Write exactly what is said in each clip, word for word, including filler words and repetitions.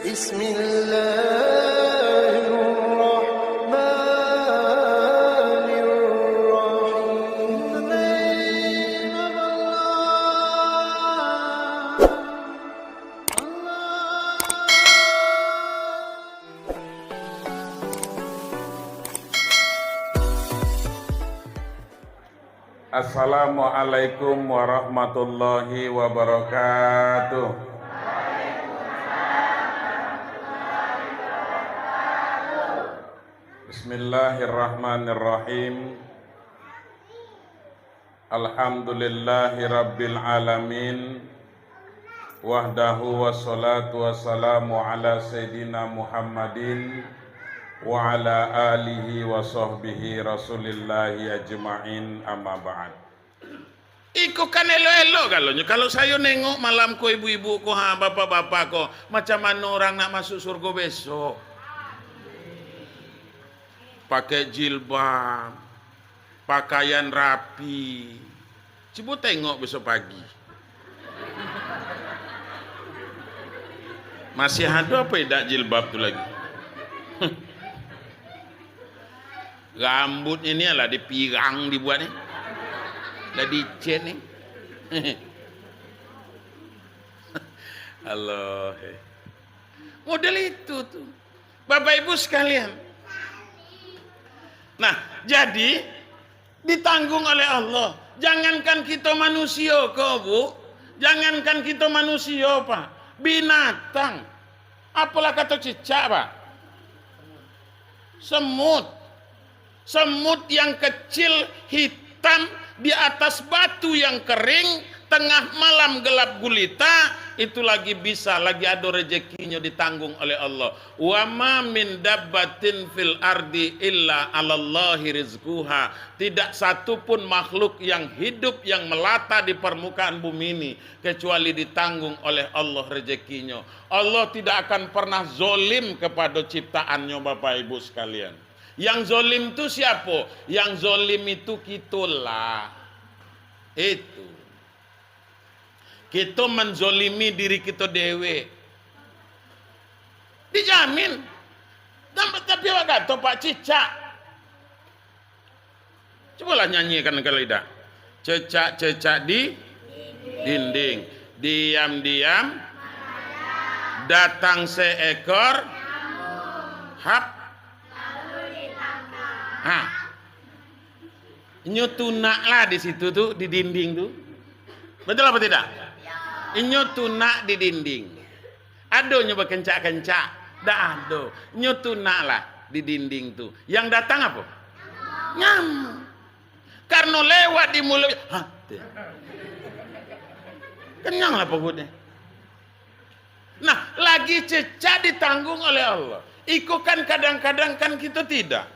Bismillahirrahmanirrahim. Assalamualaikum warahmatullahi wabarakatuh. Bismillahirrahmanirrahim. Alhamdulillahirabbil alamin. Wahdahu wassalatu wassalamu ala sayyidina Muhammadin wa ala alihi wa sahbihi Rasulillahi ajma'in, amma ba'd. Iko kan elok-elok galonyo. Kalau sayo nengok malam ko ibu-ibu ko, ha, bapak-bapak ko, macam mano urang nak masuk surgo besok? Pakai jilbab, pakaian rapi. Cubo tengok besok pagi. Masih ado apo idak jilbab tu lagi? Rambutnya ni lah dipirang dibuat ni. Lah dicet ni. Allah. Model itu tu. Bapak Ibu sekalian. Nah, jadi ditanggung oleh Allah. Jangankan kita manusia ko, Bu. Jangankan kita manusia, Pak. Binatang. Apolah kato cicak, Pak. Semut. Semut yang kecil, hitam, di atas batu yang kering, tengah malam gelap gulita, itu lagi bisa, lagi ado rezekinyo ditanggung oleh Allah. "Wa ma min dabbatin fil ardi illa 'alallahi rizquha." Tidak satu pun makhluk yang hidup, yang melata di permukaan bumi ini, kecuali ditanggung oleh Allah rezekinyo. Allah tidak akan pernah zolim kepada ciptaannya, Bapak Ibu sekalian. Yang zolim tu siapo? Yang zolim itu kitolah. Itu. Kito menzolimi diri kito dewek. Dijamin. Dan tapi awak kato, Pak, cicak. Cubolah nyanyikan ka lidah. Cecak-cecak di dinding. Diam-diam datang seekor hap. Ha. Inyo tunaklah di situ tu, di dinding tu. Betul apa tidak? Inyo tunak di dinding. Adonyo bakencak-kencak? Dak ado. Inyo tunaklah di dinding tu. Yang datang apo? Nyamuk. Karno lewat di muluik, ha, teh. Kenyanglah perutnyo. Nah, lagi cecak ditanggung oleh Allah. Iko kan kadang-kadang kan kito tidak.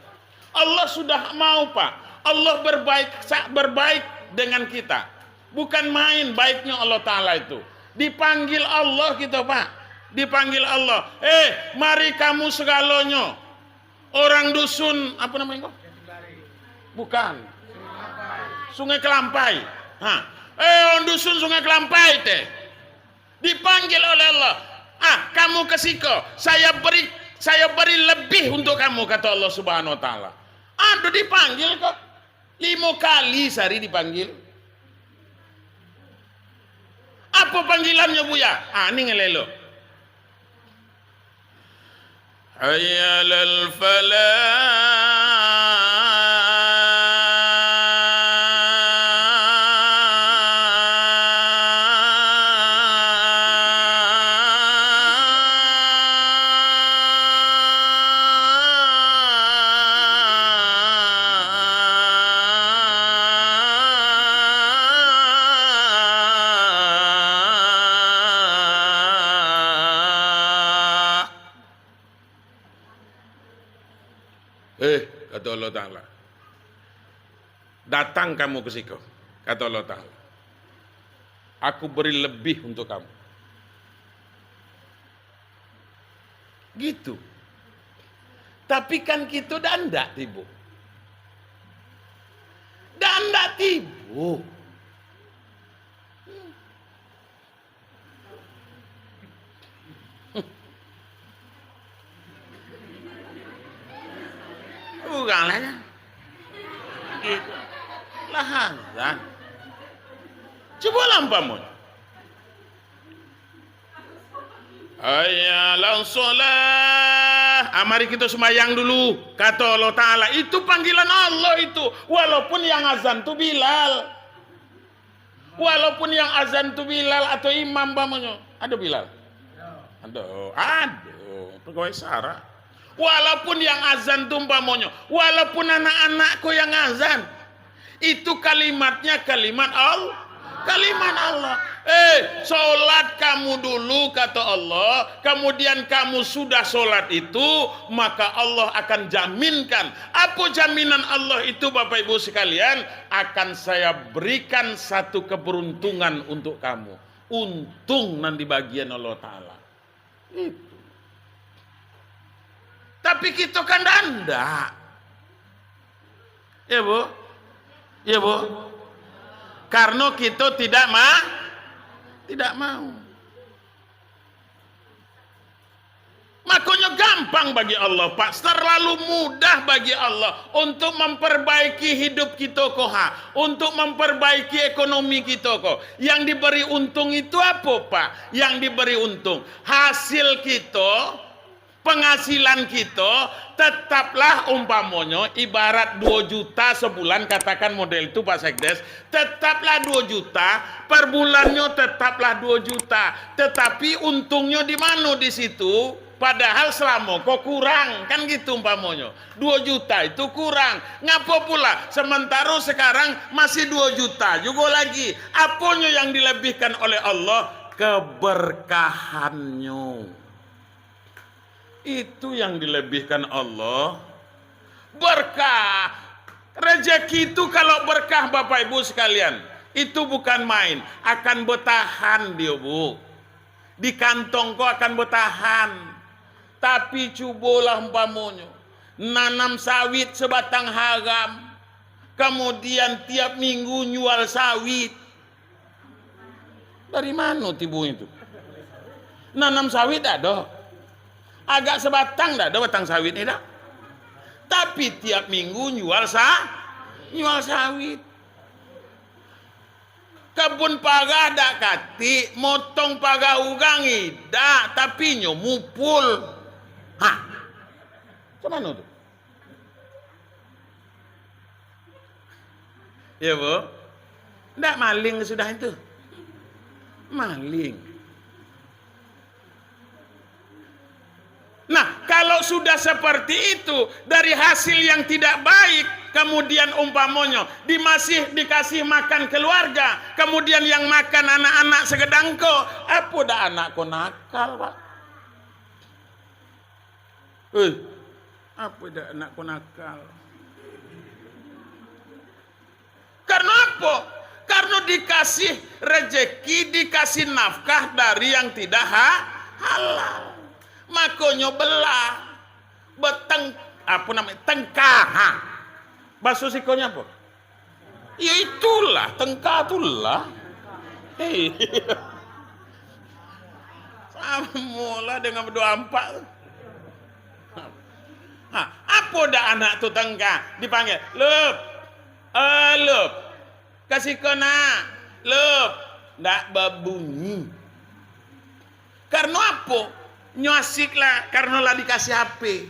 Allah sudah mau, Pak. Allah berbaik, sa-, berbaik dengan kita. Bukan main baiknya Allah Ta'ala itu. Dipanggil Allah kita, Pak. Dipanggil Allah. "Eh, mari kamu segalonyo." Orang dusun, apa namanya kok? Bukan. Sungai Kelampai. Ha. "Eh, orang dusun Sungai Kelampai teh." Dipanggil oleh Allah. "Ah, kamu ke siko. Saya beri, saya beri lebih untuk kamu," kata Allah Subhanahu wa Ta'ala. Aduh, dipanggil kok. Limo kali sehari dipanggil. Apa panggilannyo, Buya? Ah, ni ngelelo. Hayya 'alal falah. "Eh," kato Allah Ta'ala, "datang kamu ke siko," kato Allah Ta'ala. "Aku beri lebih untuk kamu." Gitu. Tapi kan kito dak andak tibo. Dak andak tibo. Kurang lah, ya. Gitu. Lah azan. Cubolah umpamonyo. "Hayya 'alas shalah. Ah, mari kito sumbayang dulu," kato Allah Ta'ala. Itu panggilan Allah itu. Walaupun yang azan tu Bilal. Walaupun yang azan tu Bilal atau imam umpamonyo. Ado Bilal? Ado. Ado. Pegawai sara. Walaupun yang azan tu umpamonyo, walaupun anak-anak ko yang azan, itu kalimatnya kalimat Al-, kalimat Allah. "Eh, sholat kamu dulu," kata Allah, "kemudian kamu sudah sholat itu, maka Allah akan jaminkan." Apa jaminan Allah itu, Bapak Ibu sekalian? "Akan saya berikan satu keberuntungan untuk kamu." Untung nan dibagian Allah Ta'ala. Itu. Tapi kito kan ndak, ndak. Ya, Bu? Ya, Bu? Karena kito tidak ma-, tidak mau. Makonyo gampang bagi Allah, Pak. Terlalu mudah bagi Allah untuk memperbaiki hidup kito ko, ha. Untuk memperbaiki ekonomi kito ko. Yang diberi untung itu apo, Pak? Yang diberi untung, hasil kito, penghasilan kito, tetaplah umpamonyo ibarat dua juta sebulan, katakan model itu, Pak Sekdes, tetaplah dua juta, per bulannyo tetaplah dua juta. Tetapi untungnyo di mano di situ? Padahal selamo ko kurang, kan gitu umpamonyo. Dua juta itu kurang. Ngapo pula? Sementara sekarang masih dua juta jugo lagi. Aponyo yang dilebihkan oleh Allah? Keberkahannyo. Itu yang dilebihkan Allah. Berkah. Rezeki itu kalau berkah, Bapak Ibu sekalian, itu bukan main. Akan bertahan dia, Bu. Di kantong ko akan bertahan. Tapi cubolah umpamonyo, nanam sawit sebatang haram, kemudian tiap minggu nyual sawit. Dari mano tibo itu? Nanam sawit dak ado. Agak sebatang dak ado batang sawit ni dak. Tapi tiap minggu nyual sa-, nyual sawit. Kabun parah dak katik, motong parah urang idak, tapi nyo mupul. Ha. Macam mano tu? Ya, Bu? Ndak maling sudah itu? Maling. Nah, kalau sudah seperti itu, dari hasil yang tidak baik, kemudian umpamonyo, di-, masih dikasih makan keluarga, kemudian yang makan anak-anak segedang ko, apo dak anak ko nakal, Pak? Eh, apo dak anak ko nakal? Karena apo? Karena dikasih rezeki, dikasih nafkah dari yang tidak ha-, halal. Makonyo belah, beteng-, apo namonyo, tengka. Ha. Baso sikonyo apo? Ya itulah, tengka tu lah. Hei. Samo lah dengan baduo ampak tu. Ha, apo dak anak tu tengka? Dipanggil, "Lup, eh, Lup, ka siko nak, Lup." Ndak babunyi. Karano apo? Nyo asik lah, karano lah dikasih H P.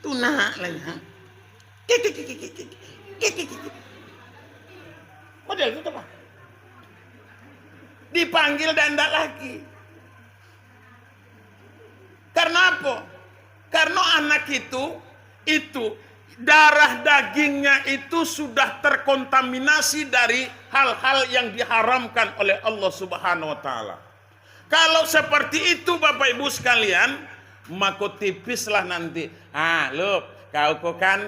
Tu nak lah, ha. Kik, kik, kik, kik, kik. Kik, kik, kik, kik. Model tu, Pak. Dipanggil dak ndak lagi. Karena apo? Karena anak itu, itu, darah dagingnya itu sudah terkontaminasi dari hal-hal yang diharamkan oleh Allah Subhanahu wa Ta'ala. Kalau seperti itu, Bapak Ibu sekalian, mako tipislah nanti. Ah, Lup, kau ko kan,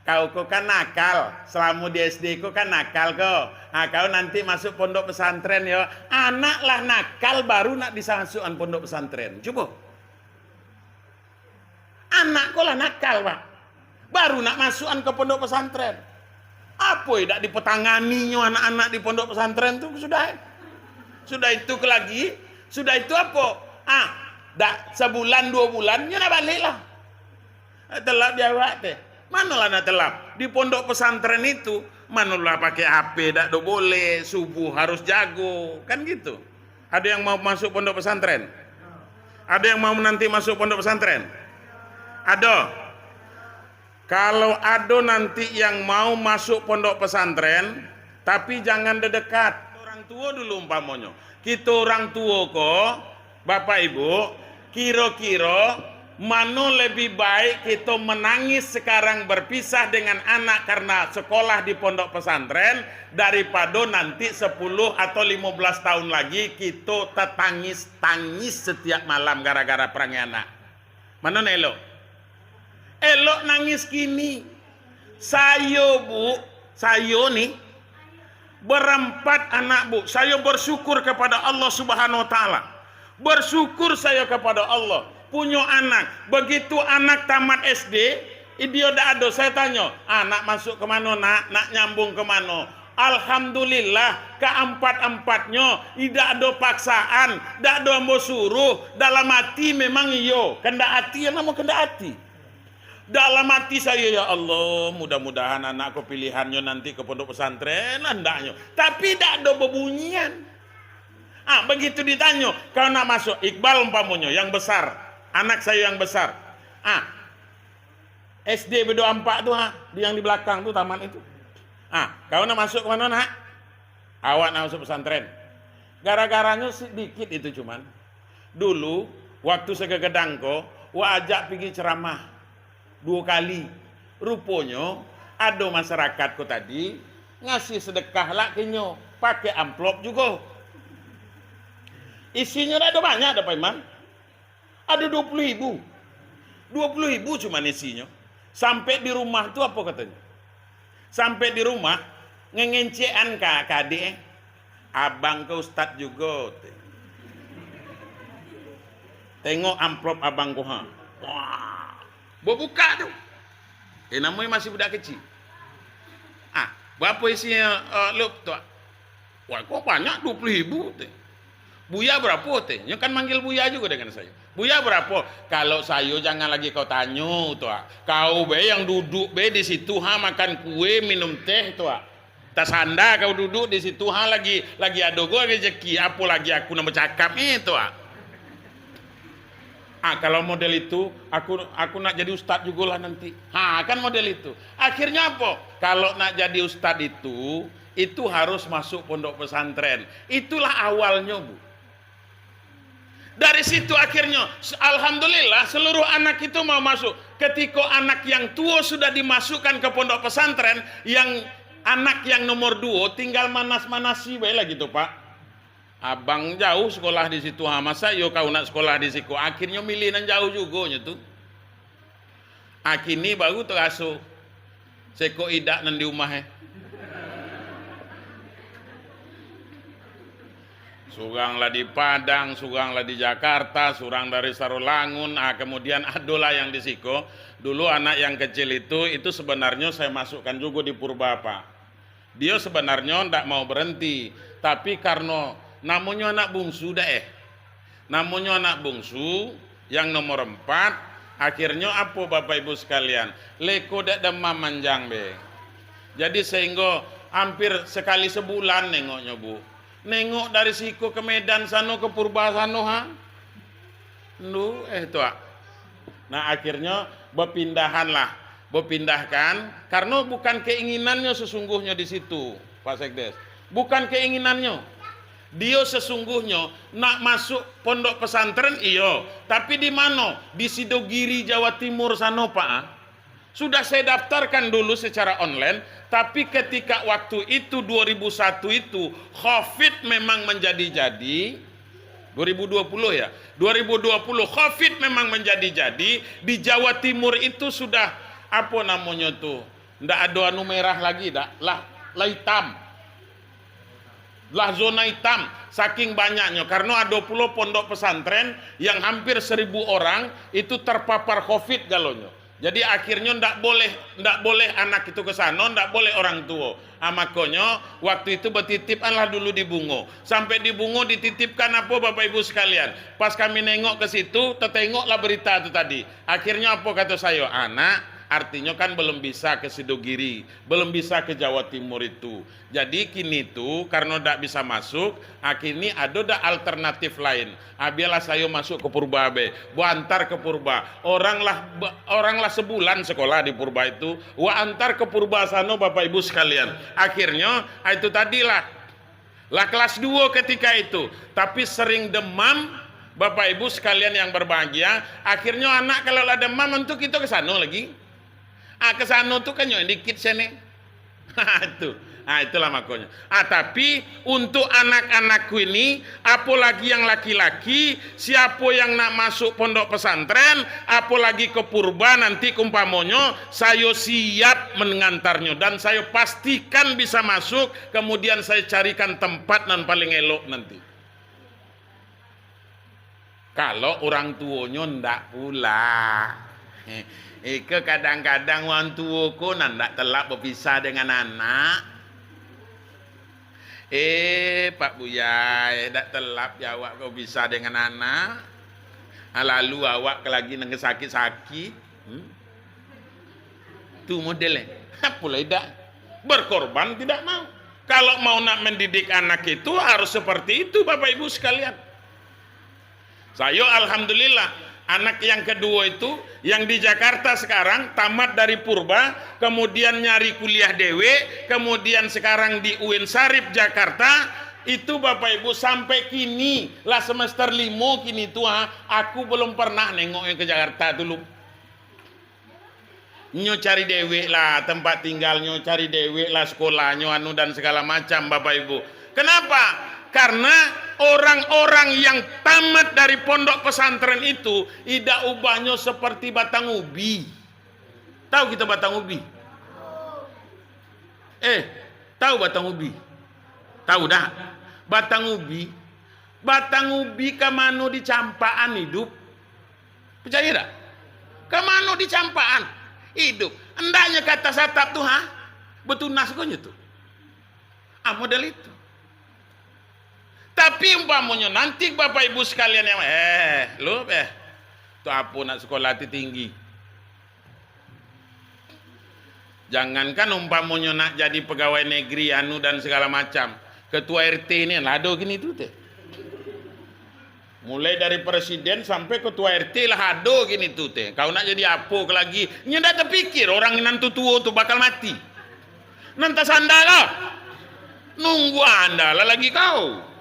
kau ko kan nakal. Selamo di S D ko kan nakal ko. Ah, kau nanti masuk pondok pesantren yo. Anak lah nakal, baru nak dimasukkan pondok pesantren. Cubo. Anak ko lah nakal, Pak. Baru nak masuakan ka pondok pesantren. Apo idak dipatanganinyo anak-anak di pondok pesantren tu sudah, eh? Sudah itu ke lagi, sudah itu apo? Ah, dak sabulan, duo bulan, nyo nak baliak lah. Eh, telat di awak teh. Manolah nak telap? Di pondok pesantren itu, manolah pakai H P dak do boleh, subuh harus jago, kan gitu. Ada yang mau masuk pondok pesantren? Ada yang mau nanti masuk pondok pesantren? Ada. Kalau ado nanti yang mau masuk pondok pesantren, tapi jangan dedekat. Orang tuo dulu umpamonyo. Kito orang tuo ko, Bapak Ibu, kiro-kiro mano lebih baik kito menangis sekarang berpisah dengan anak karena sekolah di pondok pesantren, daripado nanti sepuluh atau limo belas tahun lagi kito tetangis-tangis setiap malam gara-gara perangai anak? Mano nan elok? Elok nangis kini. Sayo, Bu, sayo ni, berampat anak, Bu. Sayo bersyukur kepada Allah Subhanahu Wa Taala. Bersyukur sayo kepada Allah. Punyo anak. Begitu anak tamat S D, dio dak ado. Sayo tanyo, "Anak masuk ke mano, Nak? Nak nyambung ke mano?" Alhamdulillah, kaampat-ampatnyo, indak ado paksaan, dak ado ambo suruh, dalam ati memang iyo, kandak ati, yang namo kandak ati. Dalam ati sayo, "Ya Allah, mudah-mudahan anak ko pilihannyo nanti ke pondok pesantren lah andaknyo." Tapi dak ado bebunyian. Ah, begitu ditanyo, "Kau nak masuk?" Iqbal umpamonyo, yang besar, anak sayo yang besar. Ah, S D Bedok Ampak tu, ha, di, yang di belakang tu, taman itu. Ah, kau nak masuk ke mano, Nak? Awak nak masuk pesantren. Gara-garanyo sedikit itu cuman. Dulu, waktu sagadang ko, wak ajak pigi ceramah duo kali. Ruponyo, ado masyarakat ko tadi ngasih sedekah lah kenyo, pakai amplop jugo. Isinyo dak ado banyak doh, Pak Imam. Ado duo puluah ribu. Duo puluah ribu cuman isinyo. Sampai di rumah tu apo katonyo? Sampai di rumah, ngengencekan ka, ka adiak, eh. "Abang ko ustad jugo," teh. "Tengok amplop abang ko, ha." Wah, babuka tu. Eh, namonyo masih budak kecik. "Ah, barapo isinyo, eh, Lup, tu?" "Wah, kok banyak, duo puluah ribu," teh. "Buya barapo, teh?" Nyo kan manggil Buya jugo dengan sayo. "Buya barapo?" "Kalau sayo jangan lagi kau tanyo, tu, ah. Kau be yang duduk be di situ, ha, makan kue, minum teh, tu, ah. Tasanda kau duduk di situ, ha, lagi, lagi ado go rejeki, apo lagi aku nan bacakap ni, tu, ah." Ah, kalau model itu, aku, aku nak jadi ustad jugolah nanti. Ha, kan model itu. Akhirnyo apo? Kalau nak jadi ustad itu, itu harus masuk pondok pesantren. Itulah awalnyo, Bu. Dari situ akhirnyo, s-, alhamdulillah, seluruh anak itu mau masuk. Ketiko anak yang tuo sudah dimasukkan ke pondok pesantren, yang anak yang nomor duo tinggal manas-manasi bae lah gitu, Pak. "Abang jauh sekolah di situ, ha, masa iyo kau nak sekolah di siko?" Akhirnyo milih nan jauh jugo nyo tu. Ah, kini baru taraso seko idak nan di umah, eh. Surang lah di Padang, surang lah di Jakarta, surang dari Sarolangun, ah, kemudian adolah yang di siko. Dulu anak yang kecil itu, itu sebenarnyo saya masukkan jugo di Purba, Pak. Dio sebenarnyo ndak mau berenti, tapi karno namonyo anak bungsu, dak, eh. Namonyo anak bungsu, yang nomor empat, akhirnyo apo, Bapak Ibu sekalian? Leko dak demam manjang be. Jadi sehinggo hampir sekali sebulan nengoknyo, Bu. Nengok dari siko ke Medan sano, ke Purba sano, ha. Ndu, eh, tu, ah. Nah, akhirnyo bapindahanlah, bapindahkan, karno bukan keinginannyo sesungguhnyo di situ, Pak Sekdes. Bukan keinginannyo. Dio sesungguhnyo nak masuk pondok pesantren, iyo, tapi di mano? Di Sidogiri, Jawa Timur sano, Pak, ah. Sudah saya daftarkan dulu secara online, tapi ketika waktu itu, dua ribu satu itu, covid memang menjadi-jadi, dua ribu dua puluh ya, dua ribu dua puluh, covid memang menjadi-jadi, di Jawa Timur itu sudah, apo namonyo tu, ndak ado anu merah lagi, dak, lah, lah itam. Lah zona itam, saking banyaknyo, karno ado pulo pondok pesantren yang hampir seribu orang itu terpapar covid galonyo. Jadi akhirnyo ndak boleh, ndak boleh anak itu ke sano, ndak boleh orang tuo. Ah, makonyo waktu itu batitipkanlah dulu di Bungo. Sampai di Bungo dititipkan apo, Bapak Ibu sekalian? Pas kami nengok ke situ, tetengoklah berita tu tadi. Akhirnyo apo kato sayo? Anak, Artinyo kan belum bisa ke Sidogiri, belum bisa ke Jawa Timur itu. Jadi kini tu karano dak bisa masuk, ah, kini ado dak alternatif lain? Ah, bialah sayo masuk ke Purba be, bo antar ke Purba. Orang lah be-, orang lah sebulan sekolah di Purba itu, wa antar ke Purba sano, Bapak Ibu sekalian. Akhirnyo, ah, itu tadilah. Lah kelas duo ketika itu, tapi sering demam, Bapak Ibu sekalian yang berbahagia, akhirnyo anak kalau lah demam, tentu kito ke sano lagi. Ah, ke sano tu kan nyo dikit sene. Tu. Ah, itulah makonyo. Ah, tapi untuk anak-anakku ini, apolagi yang laki-laki, siapo yang nak masuk pondok pesantren, apolagi ke Purba nanti, kumpamonyo, sayo siap mengantarnyo dan sayo pastikan bisa masuk, kemudian sayo carikan tempat nan paling elok nanti. Kalau urang tuonyo ndak pula. Iko kadang-kadang urang tuo ko nan ndak telap bapisah dengan anak. Eh, Pak Buya, eh, ndak telap jo awak ko bapisah dengan anak. Ah, lalu awak ka lagi nan sakik-sakik. Hmm? Tu modelnyo. Apolah idak. Berkorban tidak mau. Kalau mau nak mendidik anak itu harus seperti itu, Bapak Ibu sekalian. Sayo, alhamdulillah, anak yang kedua itu, yang di Jakarta sekarang, tamat dari Purba, kemudian nyari kuliah dewek, kemudian sekarang di UIN Syarif Jakarta, itu Bapak Ibu sampai kini, lah semester limo kini tu, ha, aku belum pernah nengoknyo ke Jakarta tu, Lum. Nyo cari dewek lah tempat tinggalnyo, cari dewek lah sekolahnyo, anu, dan segala macam, Bapak Ibu. Kenapa? Karena orang-orang yang tamat dari pondok pesantren itu, idak ubahnyo seperti batang ubi. Tahu kito batang ubi? Eh, tahu batang ubi? Tahu dak? Batang ubi, batang ubi ka mano dicampakan iduik. Picayo dak? Ka mano dicampakan iduik? Andaknyo ka ateh atap tu, ha? Batunas ko nyo tu. Ah, model itu. Tapi umpamonyo nanti, Bapak Ibu sekalian yang, eh, lu, eh, tu apo nak sekolah ti tinggi? Jangankan umpamonyo nak jadi pegawai negeri, anu, dan segala macam, ketua R T ni lah ado kini tu teh. Mulai dari presiden sampai ketua R T lah ado kini tu teh. Kau nak jadi apo ka lagi? Nyo ndak tapikir orang nan tu tuo tu bakal mati. Nan tasanda lah. Nunggu anda lah lagi kau.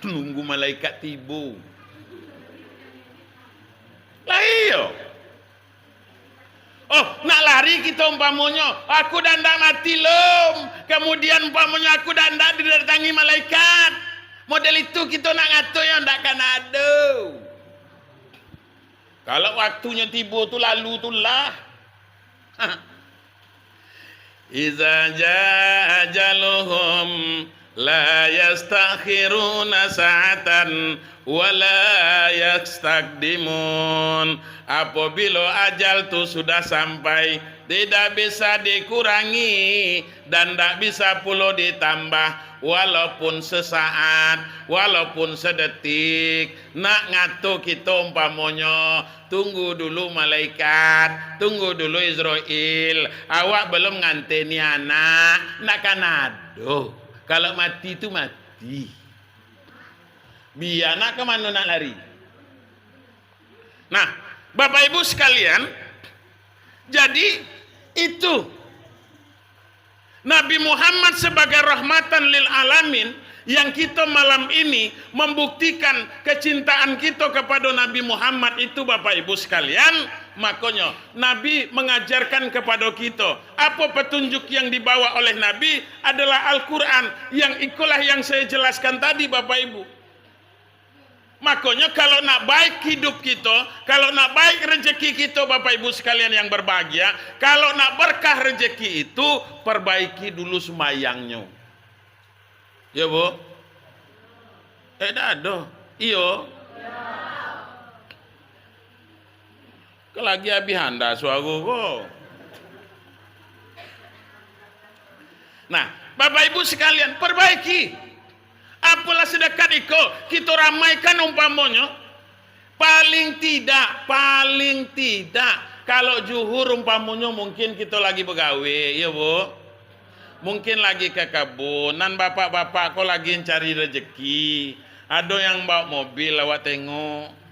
Nunggu malaikat tibo. Lah iyo. Oh, nak lari kito umpamonyo, "Aku dah ndak mati, Lum." Kemudian umpamonyo, "Aku dah ndak didatangi malaikat." Model itu kito nak ngato, yo ndak kan ado. Kalau waktunyo tibo tu, lalu tu lah. Iza jaa ajaluhum, la yastakhiruna sa'atan, wa la yastaqdimun. Apabilo ajal tu sudah sampai, tidak bisa dikurangi dan ndak bisa pulo ditambah, walaupun sesaat, walaupun sedetik. Nak ngato kito umpamonyo, tunggu dulu malaikat, tunggu dulu Izrail, awak balum nganteni anak, ndak kan ado. Kalau mati tu mati. Bia nak ka mano nak lari. Nah, Bapak Ibu sekalian, jadi itu Nabi Muhammad sebagai rahmatan lil alamin, yang kito malam ini membuktikan kecintaan kito kepada Nabi Muhammad itu, Bapak Ibu sekalian, makonyo Nabi mengajarkan kepada kito, apo petunjuk yang dibawa oleh Nabi adalah Al-Quran, yang ikolah yang saya jelaskan tadi, Bapak Ibu. Makonyo, kalau nak baik hidup kito, kalau nak baik rezeki kito, Bapak Ibu sekalian yang berbahagia, kalau nak berkah rezeki itu, perbaiki dulu sembayangnyo. Yo, Bu? Eh, dak ado. Iyo. Kan lagi abih anda suaro ko. Nah, Bapak Ibu sekalian, perbaiki. Apolah sedekat iko, kito ramaikan umpamonyo. Paling tidak, paling tidak, Kalau juhur umpamonyo mungkin kito lagi bagawe, iyo, Bu? Mungkin lagi ka kabun, nan bapak-bapak ko lagi mancari rejeki. Ado yang bawa mobil, awak tengok.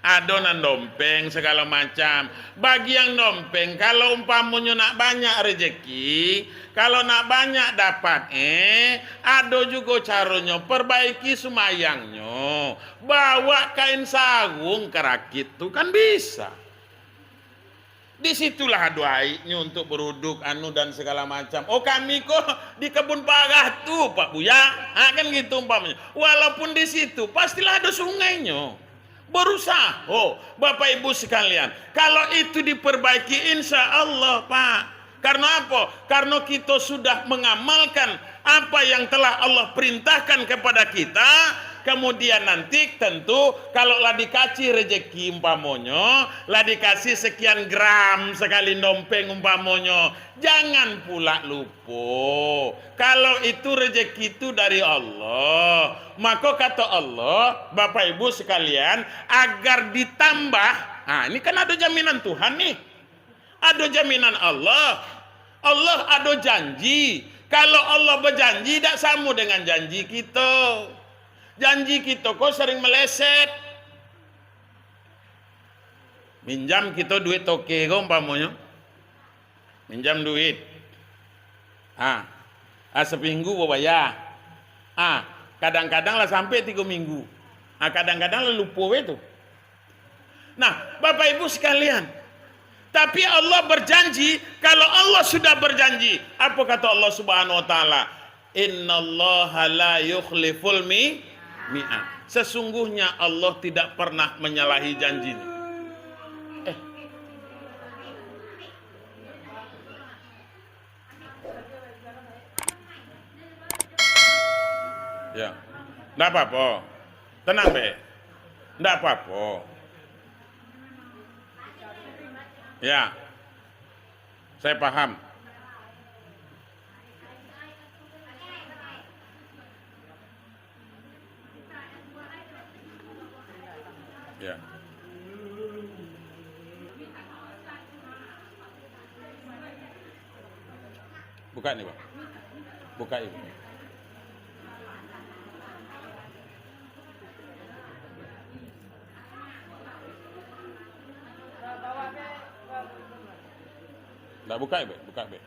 Ado nan dompeng, sagalo macam. Bagi yang dompeng, kalau umpamonyo nak banyak rejeki, kalau nak banyak dapat, eh, ado jugo caronyo, perbaiki sumayangnyo. Bawa kain sarung ka rakit tu, kan bisa. Di situlah ado aiknyo untuk beruduk, anu, dan segala macam. Oh, kami ko di kebun parah tu, Pak Buya. Ha, kan gitu umpamonyo. Walaupun di situ, pastilah ado sungainyo. Berusaho, Bapak Ibu sekalian. Kalau itu diperbaiki, insya Allah, Pak. Karena apa? Karena kita sudah mengamalkan apa yang telah Allah perintahkan kepada kita, kemudian nanti tentu kalau lah dikasih rezeki umpamonyo, lah dikasih sekian gram sekali dompeng umpamonyo, jangan pula lupo. Kalau itu rezeki itu dari Allah, maka kata Allah, Bapak Ibu sekalian, agar ditambah. Nah, ini kan ada jaminan Tuhan nih. Ado jaminan Allah. Allah ado janji. Kalau Allah bajanji, dak samo dengan janji kito. Janji kito ko sering meleset. Minjam kito duit toke ko umpamonyo. Minjam duit. Ah, ah, saminggu babaya. Ah, kadang-kadang lah sampai tigo minggu. Ah, kadang-kadang lah lupo bae tu. Nah, Bapak Ibu sekalian, tapi Allah berjanji, kalau Allah sudah berjanji, apa kata Allah Subhanahu wa Ta'ala? "Innallaha la yukhliful mi-, mi'ad." Sesungguhnya Allah tidak pernah menyalahi janjinya. Eh. Ya. Ndak apa-apa. Tenang, Bek. Ndak apa-apa. Ya. Saya paham. Ya. Buka ni, Bang. Buka ni. Ndak, buka, Bek. Buka, Bek.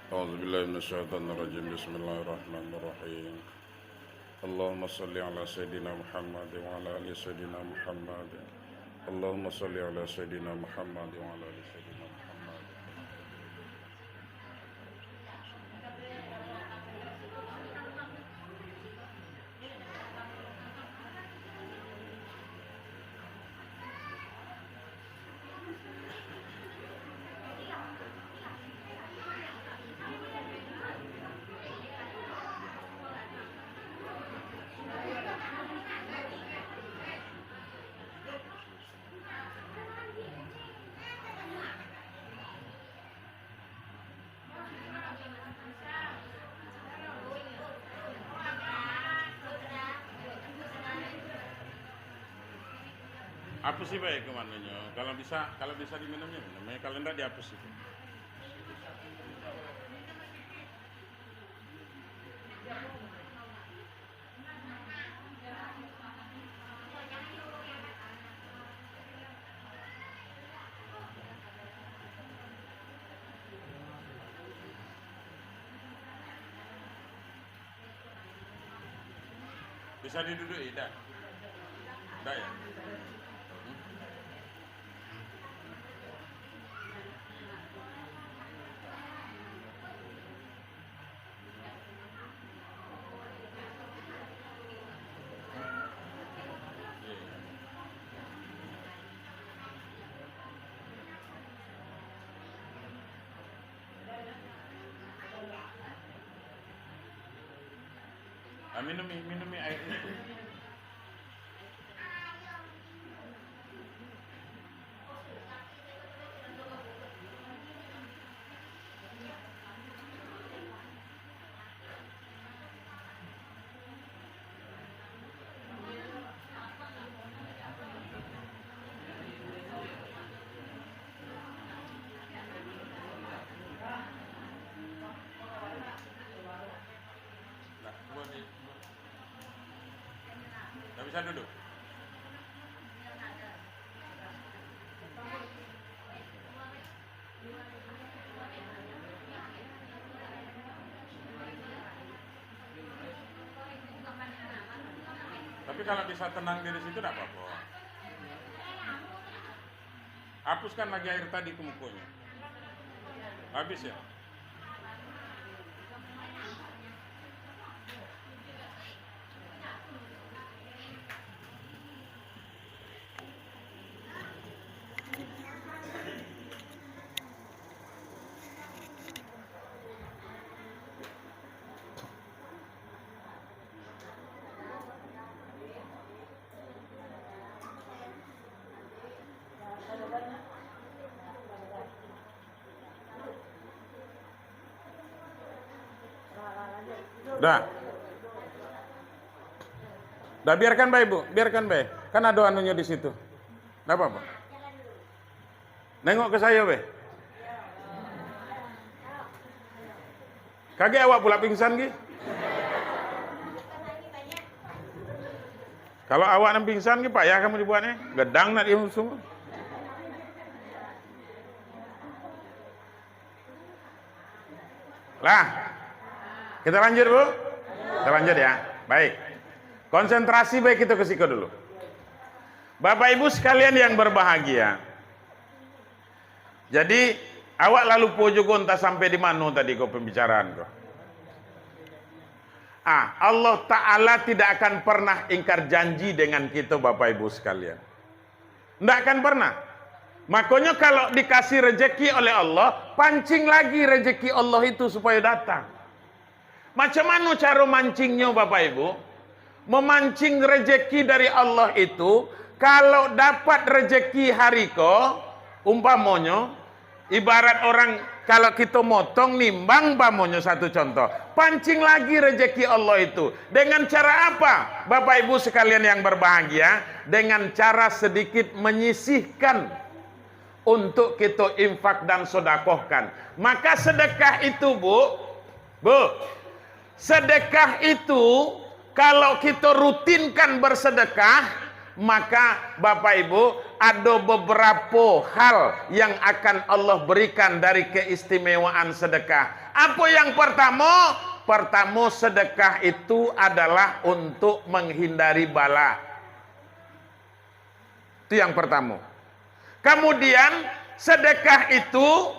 أعوذ بالله من الشيطان الرجيم. بسم الله الرحمن الرحيم. اللهم صل على سيدنا محمد وعلى آل سيدنا محمد. اللهم صل على سيدنا محمد وعلى آل سيدنا محمد. Apusi bae kumanonyo. Kalau bisa, kalau bisa diminumnyo, minum. Kalau ndak, diapusi. Bisa diduduki, dak? Dak, ya? Hmm? Ah, minumi, minumi air itu. Bisa duduk. Tapi kalau bisa tenang di situ, tidak apa-apa. Hapuskan lagi air tadi ke mukanya. Habis ya? Dah. Dah, biarkan bae, Bu. Biarkan bae. Kan ado anunyo di situ. Ndak apa-apa. Nengok ka sayo, be. Kagek awak pulak pingsan, gi. Kalau awak nan pingsan, gi, payah kamu dibuatnyo. Gadang nak diusung. Lah. Kita lanjut, Bu. Kita lanjut, ya. Baik. Konsentrasi baik kita ke siko dulu. Bapak Ibu sekalian yang berbahagia. Jadi, awak lah lupo jugo antah sampai di mano tadi ko pembicaraan ko. Ah, Allah Ta'ala tidak akan pernah ingkar janji dengan kita, Bapak Ibu sekalian. Ndak akan pernah. Makonyo, kalau dikasih rejeki oleh Allah, pancing lagi rejeki Allah itu supaya datang. Macam mano caro mancingnyo, Bapak Ibu? Memancing rejeki dari Allah itu, kalau dapat rejeki hari ko, umpamonyo, ibarat orang, kalau kito motong nimbang, umpamonyo, satu contoh, pancing lagi rejeki Allah itu. Dengan cara apa, Bapak Ibu sekalian yang berbahagia? Dengan cara sedikit menyisihkan untuk kito infak dan sodakohkan. Maka sedekah itu, Bu, Bu, sedekah itu, kalau kito rutinkan bersedekah, maka, Bapak Ibu, ado beberapo hal yang akan Allah berikan dari keistimewaan sedekah. Apo yang pertamo? Pertamo, sedekah itu adalah untuk menghindari bala. Itu yang pertamo. Kemudian, sedekah itu,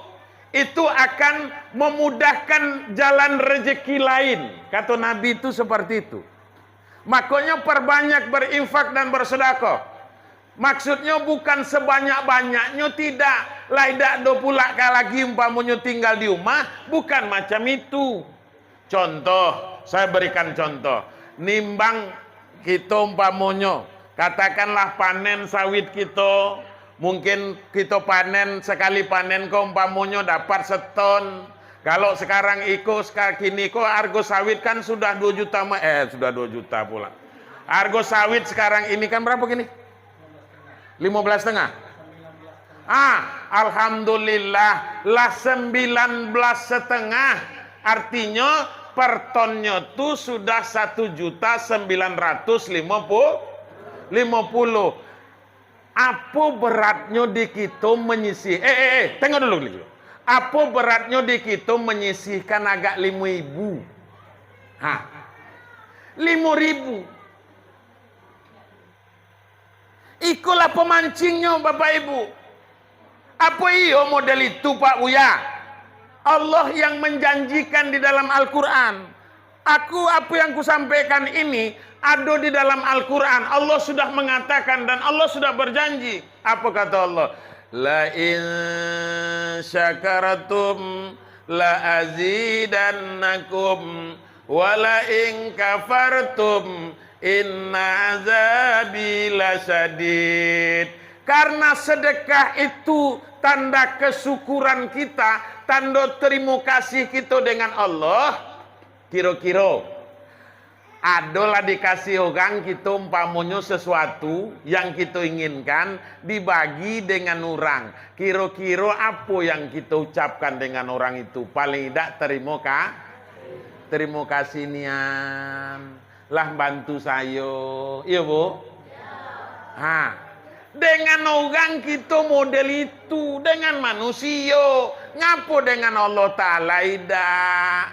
itu akan memudahkan jalan rezeki lain. Kato Nabi itu seperti itu. Makonyo, perbanyak berinfak dan bersedekah. Maksudnyo bukan sebanyak-banyaknyo, tidak. Lai dak do pulak ka lagi, umpamonyo tinggal di rumah, bukan macam itu. Contoh, saya berikan contoh. Nimbang kito umpamonyo, katakanlah panen sawit kito, mungkin kito panen, sekali panen ko umpamonyo dapat seton. Kalau sekarang iko, seka-, kini ko hargo sawit kan sudah dua juta ma-, eh, sudah dua juta pula. Hargo sawit sekarang ini kan berapa kini? Limo belas setengah. Ah, alhamdulillah, lah sembilan belas setengah. Artinyo, per tonnyo tu sudah satu juta sembilan ratus limo puluh, limo puluh. Apo beratnyo di kito menyisih-, eh, eh, eh, tengok dulu, dulu. Apo beratnyo di kito menyisihkan agak limo ribu? Ha. Limo ribu. Ikolah pemancingnyo, Bapak Ibu. Apo iyo model itu, Pak Buya? Allah yang menjanjikan di dalam Al-Quran. Aku, apa yang kusampaikan ini, ado di dalam Al-Quran. Allah sudah mengatakan dan Allah sudah berjanji. Apa kata Allah? "La in syakartum la azidannakum, wa la in kafartum inna azabi lasyadid." Karena sedekah itu tanda kesyukuran kita, tando terima kasih kita dengan Allah. Kiro-kiro, adolah dikasih orang kito, umpamonyo sesuatu yang kito inginkan, dibagi dengan urang. Kiro-kiro apo yang kito ucapkan dengan orang itu? Paling idak, "Tarimo ka-, tarimo kasih nian." Lah bantu sayo. Iyo, Bu? Ha. Dengan orang kito model itu, dengan manusio. Ngapo dengan Allah Ta'ala indak?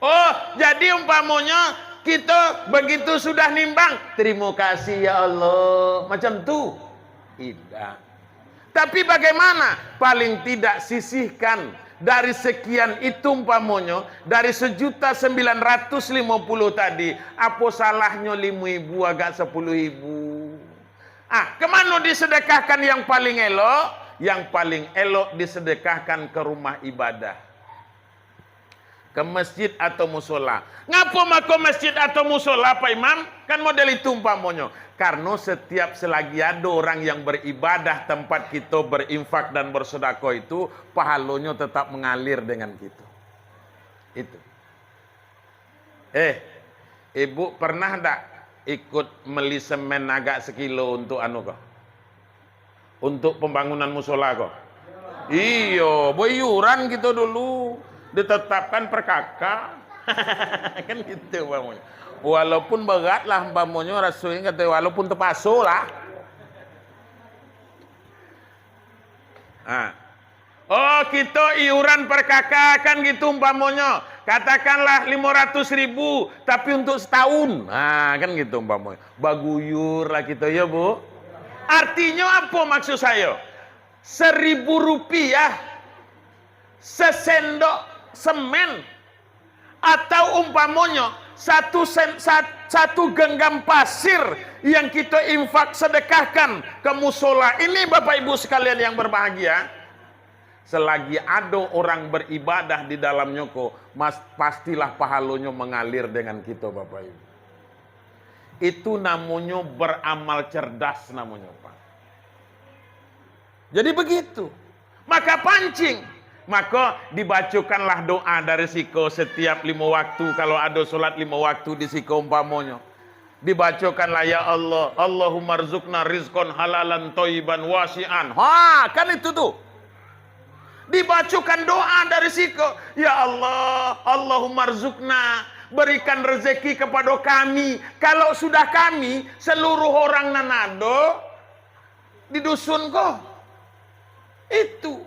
Oh, jadi umpamonyo kito begitu sudah nimbang, "Terima kasih, ya Allah." Macam tu? Indak. Tapi bagaimana? Paling tidak sisihkan dari sekian itu, umpamonyo, dari sejuta sembilan ratus limo puluh tadi, apo salahnyo limo ribu agak sepuluh ribu? Ah, kemano disedekahkan yang paling elok? Yang paling elok disedekahkan ke rumah ibadah. Ke masjid atau musola. Ngapo mako masjid atau musola, Pak Imam? Kan model itu umpamonyo. Karno setiap selagi ado orang yang beribadah tempat kito berinfak dan bersedekah itu, pahalonyo tetap mengalir dengan kito. Itu. Eh, ibu pernah ndak ikut meli semen agak sekilo untuk anu ko? Untuk pembangunan musola ko? Iyo, baiuran kito dulu. Ditetapkan per kakak. Kan gitu umpamonyo. Walaupun berat lah umpamonyo, rasonyo kato, walaupun terpakso lah. Ha. Oh, kito iuran per kakak kan gitu umpamonyo. Katakanlah limo ratus ribu, tapi untuk setahun. Ha, kan gitu umpamonyo. Baguyur lah kito, ya, Bu? Artinyo apo maksud sayo? Seribu rupiah, sesendok semen, atau umpamonyo, satu sen-, sat-, satu genggam pasir yang kito infak sedekahkan ke musola ini, Bapak Ibu sekalian yang berbahagia, selagi ado orang beribadah di dalamnyo ko, mas-, pastilah pahalonyo mengalir dengan kito, Bapak Ibu. Itu namonyo beramal cerdas namonyo, Pak. Jadi begitu. Maka pancing. Maka dibacokanlah doa dari siko setiap limo waktu, kalau ado solat limo waktu di siko umpamonyo. Dibacokanlah, "Ya Allah, Allahumma rzuqna rizqan halalan thayyiban wasi'an." Ha, kan itu tu. Dibacokan doa dari siko, "Ya Allah, Allahumma rzuqna, berikan rezeki kepada kami." Kalau sudah kami, seluruh orang nan ado, di dusun ko. Itu.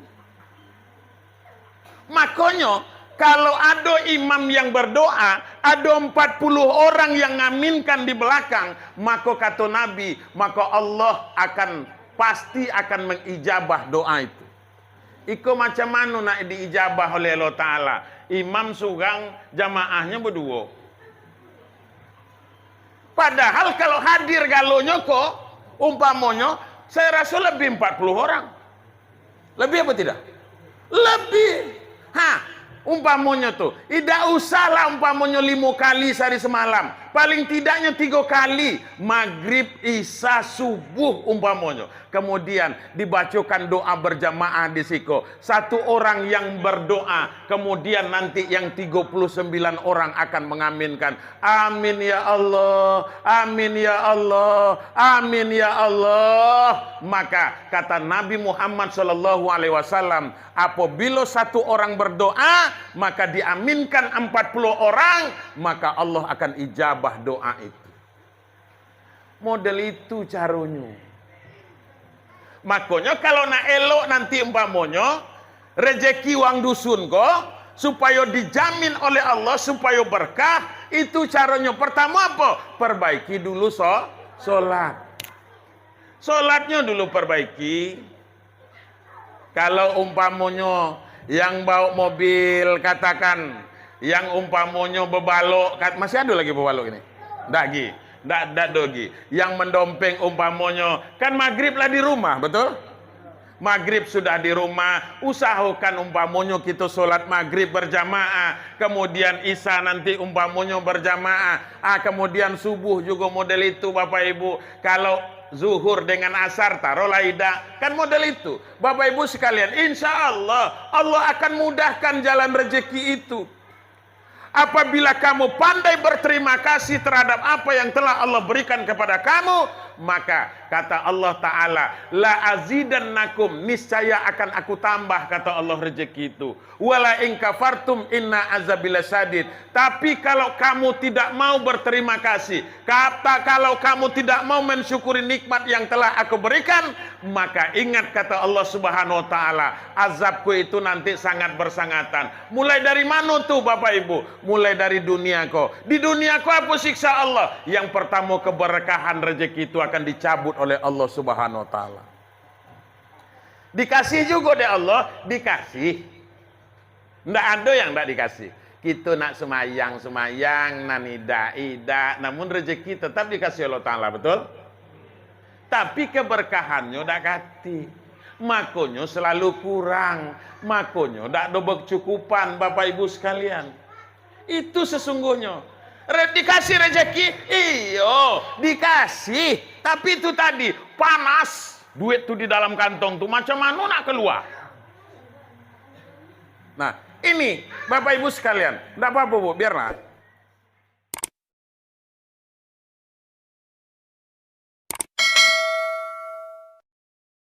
Makonyo, kalau ado imam yang berdoa, ado empat puluh orang yang ngaminkan di belakang, mako kato Nabi, mako Allah akan, pasti akan mengijabah doa itu. Iko macam mano nak diijabah oleh Allah Ta'ala? Imam surang, jamaahnyo baduo. Padahal kalau hadir galonyo ko, umpamonyo, saya raso lebih empat puluh orang. Lebih apa tidak? Lebih. Ha, umpamonyo tu, indak usahlah umpamonyo limo kali sehari semalam. Paling tidaknyo tigo kali, magrib, isya, subuh umpamonyo. Kemudian dibacokan doa berjamaah di siko. Satu orang yang berdoa, kemudian nanti yang tigo puluh sembilan orang akan mengaminkan, "Amin ya Allah, amin ya Allah, amin ya Allah." Maka kata Nabi Muhammad sallallahu alaihi wasallam, apabila satu orang berdoa, maka diaminkan empat puluh orang, maka Allah akan ijabah doa itu. Model itu caronyo. Makonyo, kalau nak elok nanti umpamonyo, rejeki urang dusun ko, supayo dijamin oleh Allah, supayo berkah, itu caronyo. Pertamo apo? Perbaiki dulu so-, solat. Solatnyo dulu perbaiki. Kalau umpamonyo yang bawa mobil, katakan, yang umpamonyo bebalok, kat-, masih ado lagi bebalok ini? Ndak lagi. Ndak, ndak ado lagi. Yang mendompeng umpamonyo, kan magrib lah di rumah, betul? Magrib sudah di rumah, usahokan umpamonyo kito solat magrib berjamaah, kemudian isya nanti umpamonyo berjamaah, ah, kemudian subuh juga model itu, Bapak Ibu. Kalau zuhur dengan asar, taruhlah isya, kan model itu. Bapak Ibu sekalian, insya Allah, Allah akan mudahkan jalan rezeki itu. Apabila kamu pandai berterima kasih terhadap apa yang telah Allah berikan kepada kamu, Maka, kata Allah Ta'ala, "La azidannakum, niscaya akan Aku tambah," kata Allah, "rezeki itu. Wala in kafartum inna azabi lasyadid." Tapi kalau kamu tidak mau berterima kasih, kata kalau kamu tidak mau mensyukuri nikmat yang telah Aku berikan, maka ingat, kata Allah Subhanahu wa Ta'ala, azab-Ku itu nanti sangat bersangatan. Mulai dari mano tu, Bapak Ibu? Mulai dari dunia ko. Di dunia ko apo siksa Allah? Yang pertamo, keberkahan rezeki itu akan dicabut oleh Allah Subhanahu wa Ta'ala. Dikasih jugo dek Allah, dikasih. Ndak ado yang ndak dikasih. Kito nak sumayang, sumayang, nan idak, idak, namun rezeki tetap dikasih Allah Ta'ala, betul? Tapi keberkahannyo dak katik. Makonyo selalu kurang. Makonyo dak ado bercukupan, Bapak Ibu sekalian. Itu sesungguhnyo. Re-, dikasih rezeki? Iyo, dikasih. Tapi itu tadi, panas. Duit tu di dalam kantong tu, macam mano nak keluar? Nah, ini, Bapak Ibu sekalian, ndak apa-apa, Bu, biarlah.